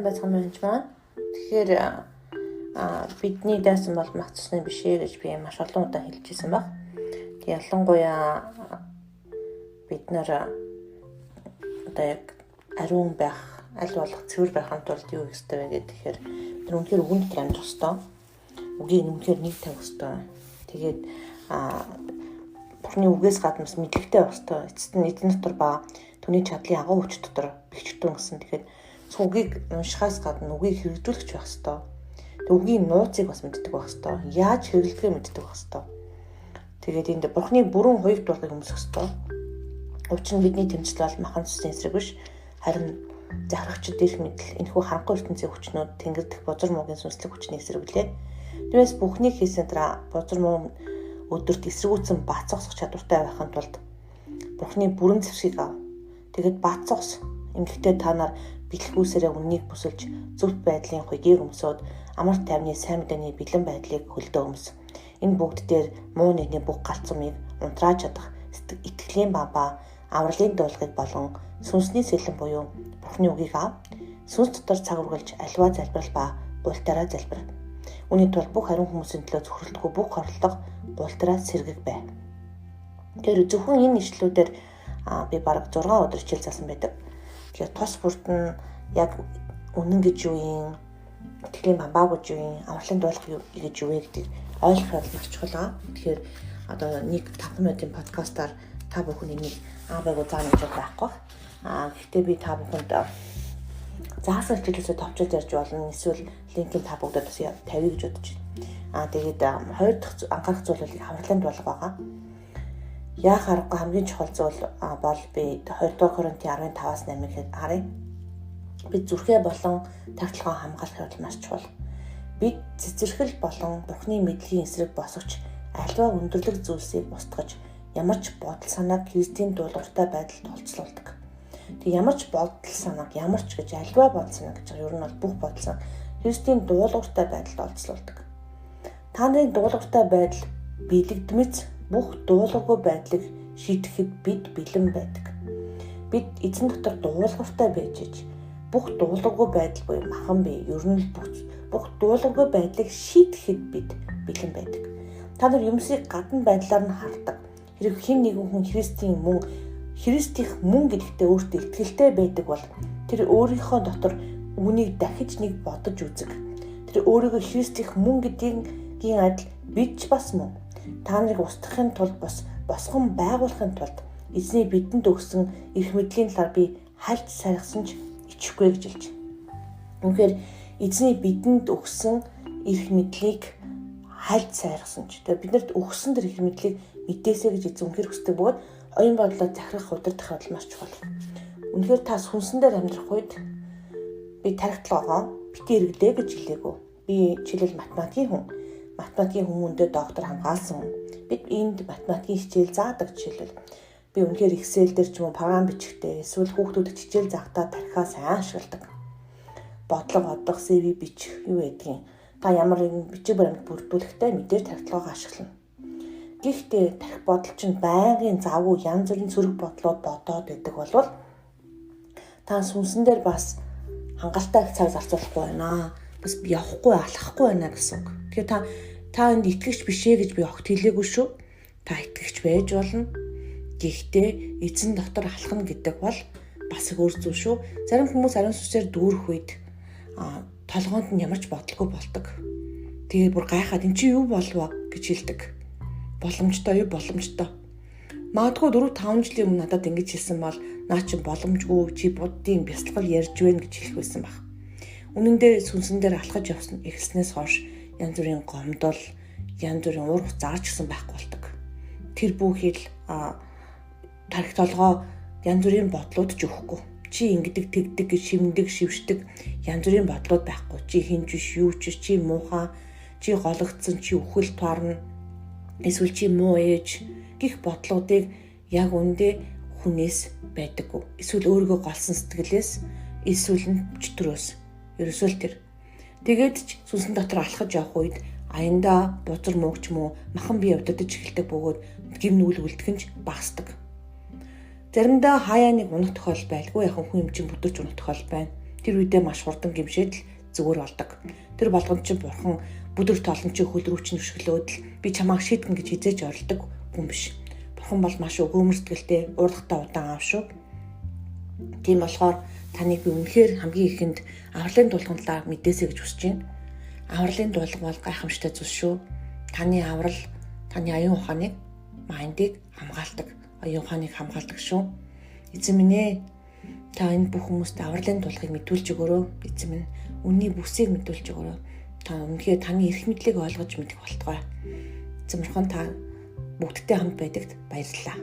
Сайн байцгаана уу маань. Тэгэхээр бидний дайсан бол мах цусны биш ээ гэж би маш олон удаа хэлж ирсэн баг. Тэг ялангуяа бид нар одоо яг ариун байх, аль болох цэвэр байхын тулд юу хийх ёстой вэ гэхээр бид үнэхээр үгэн дотор амьдрах ёстой. Үгийг үнэхээр нэг тавих ёстой. Тэгээд Бурхны үгээс гадна бас мэдлэгтэй байх ёстой. Эцэст нь эзэн дотор ба түүний чадлын агуу хүч дотор бэхжигдэн гэсэн. Тэгэхээр үгийг уншихаас гадна үгийг хэрэгжүүлэх байх ёстой. Тэг үгийн нууцыг бас мэддэг байх ёстой. Яаж хэрэглэхээ мэддэг байх ёстой. Тэгээд энд Бурхны бүрэн хувь дуулгыг өмсөх ёстой. Учир нь бидний тэмцэл бол махан цусны эсрэг биш, харин захирагчид эрх мэдэл, энэхүү харанхуй ертөнцийн хүчнүүд, тэнгэр дэх бузар муугийн сүнслэг хүчний эсрэг үлээ. Түүнээс бүхнийг хийсэн дараа бузар муу өдөрт эсэргүүцэн бац зогсох чадвартай байхын тулд Бурхны бүрэн зэвсгийг ав. Тэгэд бац зогс. Ингэхдээ та нар бэлхүүсээрээ үннийг бүсэлж зөвхт байдлын хуйгийг өмсөөд амар тайвны сайн мэдээний бэлэн байдлыг хөлдөө өмс. Энэ бүгд дээр муу нэгний бүх галц зумыг унтрааж чадах итгэлийн бамбаа, авралын дуулгыг болон сүнсний сэлэн буюу Бурхны үгийг ав. Сүнс дотор цаг үргэлж альва залбирал ба гуйлтаараа залбир. Үүний тулд бүх ариун хүмүүсийн төлөө зөвхөрлөдгөө бүх хордлого гуйлтараа сэргэг бай. Тэгэхээр зөвхөн энэ ишлүүдээр би бараг 6 өдөр хичээл заасан байдаг. Тэгэхээр тус бүрт нь яг үнэн гэж юу юм, итгэлийн бамбаа гэж юу юм, авралын дуулах гэж юу вэ гэдгийг ойлгох бол маш чухал байгаа. Тэгэхээр одоо нэг 5 минутын подкастаар та бүхэн энийг аа байгуу заана гэж байхгүй. Гэхдээ би та бүхэнд заасан хичээлээсээ товчилж ярьж болно. Эсвэл линкийг та бүгдэд бас тавья гэж бодож байна. Тэгээд хоёр дахь анхаарах зүйл бол авралын дуулга байгаа. Яах аргагүй хамгийн чухал зүйл бол би 2 дугаар Коринтын 15-аас 8-ыг харъя. Бид зүрхээ болон тархилгаа хамгаалах явдал маш чухал. Бид цэцэрхэл болон Бурхны мэдлэгийн эсрэг босгоч альва өндөрлөг зүйлсийг устгаж ямар ч бодол санааг Христийн дуулууртай байдалд олцлуулдаг. Тэг ямар ч бодол санааг ямар ч гэж альва бодол санаа гэж байгаа. Ер нь бол бүх бодол санаа Христийн дуулууртай байдалд олцлуулдаг. Та нарын дуулууртай байдал бэлэгдмэц бүх дуулуургүй байдлыг шийдэхэд бид бэлэн байдаг. Бид эзэн дотор дуулууртай байж иж бүх дуулуургүй байдал буюу махан бие ер нь л бүх дуулуургүй байдлыг шийдэхэд бид бэлэн байдаг. Та нар юмсыг гадна байдлаар нь хардаг. Хэрэг хэн нэгэн хүн Христийн мөн Христийнх мөн гэдэгтээ өөртөө итгэлтэй байдаг бол тэр өөрийнхөө дотор үүнийг дахиж нэг бодож үзэг. Тэр өөрийгөө Христийнх мөн гэдгийн адил бид ч бас мөн. Та нарыг устгахын тулд бос босгон байгуулахын тулд эзний бидэнд өгсөн эрх мэдлийн талаар би хальт сархисан ч ичихгүй гэж хэлж. Үнэхээр эзний бидэнд өгсөн эрх мэдлийг хальт сайрхсан ч. Тэгэхээр биднэрт өгсөн тэр эрх мэдлийг мэдээсэй гэж эзэн үнэхээр хүсдэг бөгөөд оюун бодлоо захирах, удирдах явдал маш чухал. Үнэхээр та сүнсэн дээр амьдрах үед би тархитлагоо бити эргэлээ гэж хэлээгүү. Би жишээлбэл математикийн хүн. Математикийн хүмүүндээ доктор хамгаалсан хүн. Бид энд математикийн хичээл заадаг жишээлбэл. Би үнэхээр Excel дээр ч юм уу програм бичихтэй эсвэл хүүхдүүдэд хичээл заахтаа тархиа сайн ашигладаг. Бодлого бодох, CV бичих юу гэдгийг та ямар нэгэн бичиг баримт бүрдүүлэхдээ мэдээж тархитлагоо ашиглана. Гэхдээ тархи бодол чинь байнгын завгүй янз бүрийн сөрөг бодлууд бодоод байдаг болвол та сүнсэн дээр бас хангалттай их цаг зарцуулахгүй байна. Бас явахгүй, алхахгүй байна гэсэн үг. Тэгэхээр та энд итгэгч биш ээ гэж би огт хэлээгүй шүү. Та итгэгч байж болно. Гэхдээ эзэн дотор алхна гэдэг бол бас их өөр зүйл шүү. Зарим хүмүүс ариун сүнсээр дүүрэх үед толгоонд нь ямар ч бодлого болдог. Тэгээ бүр гайхаад эн чи юу болов гэж хэлдэг. Боломжтой юу боломжтой. Магадгүй 4-5 жилийн өмнө надад ингэж хэлсэн бол наа чи боломжгүй чи буддын бясалгал ярьж байна гэж хэлэх байсан баг. Үнэн дээр сүнсэн дээр алхаж явсан эхэлснээс хойш янз бүрийн гомдол, янз бүрийн уур зарж гисэн байхгүй болдог. Тэр бүхэл тархи толгой янз бүрийн бодлууд ч өгөхгүй. Чи ингэдэг тэгдэг гэж шимдэг, шившдэг янз бүрийн бодлууд байхгүй. Чи хинж биш, юу ч биш, чи муухай, чи гологдсон, чи үхэл туарна. Эсвэл чи муу ээж гих бодлуудыг яг үндэ хүнээс байдаггүй. Эсвэл өөрийгөө голсон сэтгэлээс, эсвэл нь чөтгөрөөс. Ерөөсөө л тэр. Тэгээд ч сүнсэн дотор алхаж явах үед аяндаа бузар мууг ч юм уу махан бие удирдах эхэлдэг бөгөөд гим нүгэл үлдэх нь ч багасдаг. Заримдаа хаяа нэг унах тохиол байлгүй. Яг хүн юм чинь бүдэрч унах тохиол байна. Тэр үедээ маш хурдан гимшээд л зүгээр болдог. Тэр болгонд чинь бурхан бүдэр толон чи хөл рүү чинь өшөглөөд л би чамааг шийтгэн гэж хизээж орилдог хүн биш. Бурхан бол маш өгөөмөр сэтгэлтэй, уурлахтай удаан аав шүү. Тийм болохоор таныг би үнэхээр хамгийн ихэнд авралын дуулган талаар мэдээсэй гэж хүсэж байна. Авралын дуулга бол гайхамшигтай зүйл шүү. Таны аврал, таны оюун ухааныг, майндыг хамгаалдаг. Оюун ухааныг хамгаалдаг шүү. Эзэн минь ээ, та энэ бүх хүмүүст авралын дуулгыг мэдүүлж өгөөрэй. Эзэн минь, үнний бүсийг мэдүүлж өгөөрэй. Та үнэхээр таны эрх мэдлийг ойлгож мэдэх болтугай. Эзэн бурхан, та бүгдтэй хамт байдагт баярлалаа.